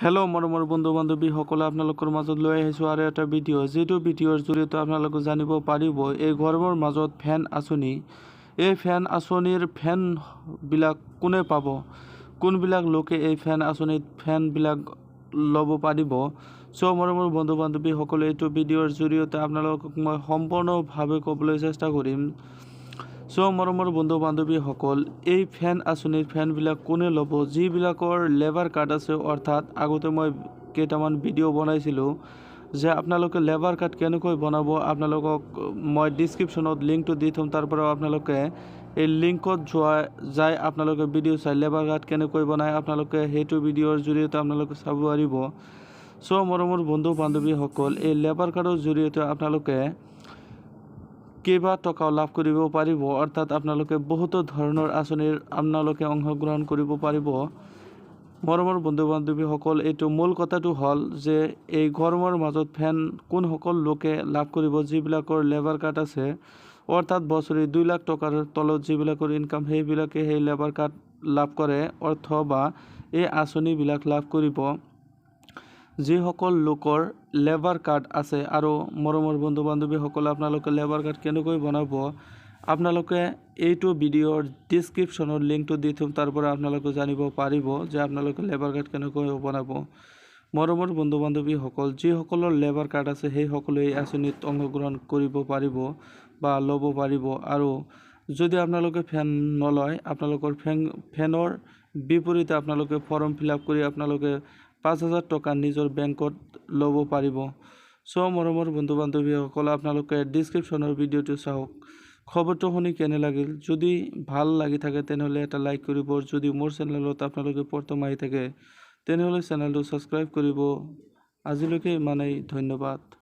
Hello' মৰমৰ বন্ধু বান্ধৱীসকলে, আপোনালোকৰ মাজত লৈ আহিছোঁ আৰু এটা ভিডিঅ', যিটো ভিডিঅ'ৰ জৰিয়তে আপোনালোকে জানিব পাৰিব এই গৰমৰ মাজত ফেন আঁচনি, এই ফেন আঁচনিৰ ফেনবিলাক কোনে পাব, কোনবিলাক লোকে এই ফেন আঁচনিত ফেনবিলাক ল'ব পাৰিব। চ' মৰমৰ বন্ধু বান্ধৱীসকলে, এইটো ভিডিঅ'ৰ জৰিয়তে আপোনালোকক মই সম্পূৰ্ণভাৱে ক'বলৈ চেষ্টা কৰিম। চ' মৰমৰ বন্ধু বান্ধৱীসকল, এই ফেন আঁচনিৰ ফেনবিলাক কোনে ল'ব? যিবিলাকৰ লেবাৰ কাৰ্ড আছে, অৰ্থাৎ আগতে মই কেইটামান ভিডিঅ' বনাইছিলোঁ যে আপোনালোকে লেবাৰ কাৰ্ড কেনেকৈ বনাব, আপোনালোকক মই ডিছক্ৰিপশ্যনত লিংকটো দি থ'ম। তাৰ পৰাও আপোনালোকে এই লিংকত যোৱা যাই আপোনালোকে ভিডিঅ' চাই লেবাৰ কাৰ্ড কেনেকৈ বনায়, আপোনালোকে সেইটো ভিডিঅ'ৰ জৰিয়তে আপোনালোকে চাব পাৰিব। চ' মৰমৰ বন্ধু বান্ধৱীসকল, এই লেবাৰ কাৰ্ডৰ জৰিয়তে আপোনালোকে কেইবা টকাও লাভ কৰিব পাৰিব, অৰ্থাৎ আপোনালোকে বহুতো ধৰণৰ আঁচনিৰ আপোনালোকে অংশগ্ৰহণ কৰিব পাৰিব। মৰমৰ বন্ধু বান্ধৱীসকল, এইটো মূল কথাটো হ'ল যে এই গৰমৰ মাজত ফেন কোনসকল লোকে লাভ কৰিব? যিবিলাকৰ লেবাৰ কাৰ্ড আছে, অৰ্থাৎ বছৰি 2 লাখ টকাৰ তলত যিবিলাকৰ ইনকাম, সেইবিলাকে সেই লেবাৰ কাৰ্ড লাভ কৰে অথবা এই আঁচনিবিলাক লাভ কৰিব, যিসকল লোকৰ লেবাৰ কাৰ্ড আছে। আৰু মৰমৰ বন্ধু বান্ধৱীসকলে, আপোনালোকে লেবাৰ কাৰ্ড কেনেকৈ বনাব, আপোনালোকে এইটো ভিডিঅ'ৰ ডিছক্ৰিপশ্যনৰ লিংকটো দি থ'ম, তাৰ পৰা আপোনালোকে জানিব পাৰিব যে আপোনালোকে লেবাৰ কাৰ্ড কেনেকৈ বনাব। মৰমৰ বন্ধু বান্ধৱীসকল, যিসকলৰ লেবাৰ কাৰ্ড আছে, সেইসকলে এই আঁচনিত অংশগ্ৰহণ কৰিব পাৰিব বা ল'ব পাৰিব। আৰু যদি আপোনালোকে ফেন নলয়, আপোনালোকৰ ফেনৰ বিপৰীতে আপোনালোকে ফৰ্ম ফিল আপ কৰি আপোনালোকে 5000 টকা নিজৰ বেংকত ল'ব পাৰিব। চ' মৰমৰ বন্ধু বান্ধৱীসকল, আপোনালোকে ডিছক্ৰিপশ্যনৰ ভিডিঅ'টো চাওক। খবৰটো শুনি কেনে লাগিল? যদি ভাল লাগি থাকে, তেনেহ'লে এটা লাইক কৰিব। যদি মোৰ চেনেলত আপোনালোকে প্ৰথম আহি থাকে, তেনেহ'লে চেনেলটো ছাবস্ক্ৰাইব কৰিব। আজিলৈকে ইমানেই, ধন্যবাদ।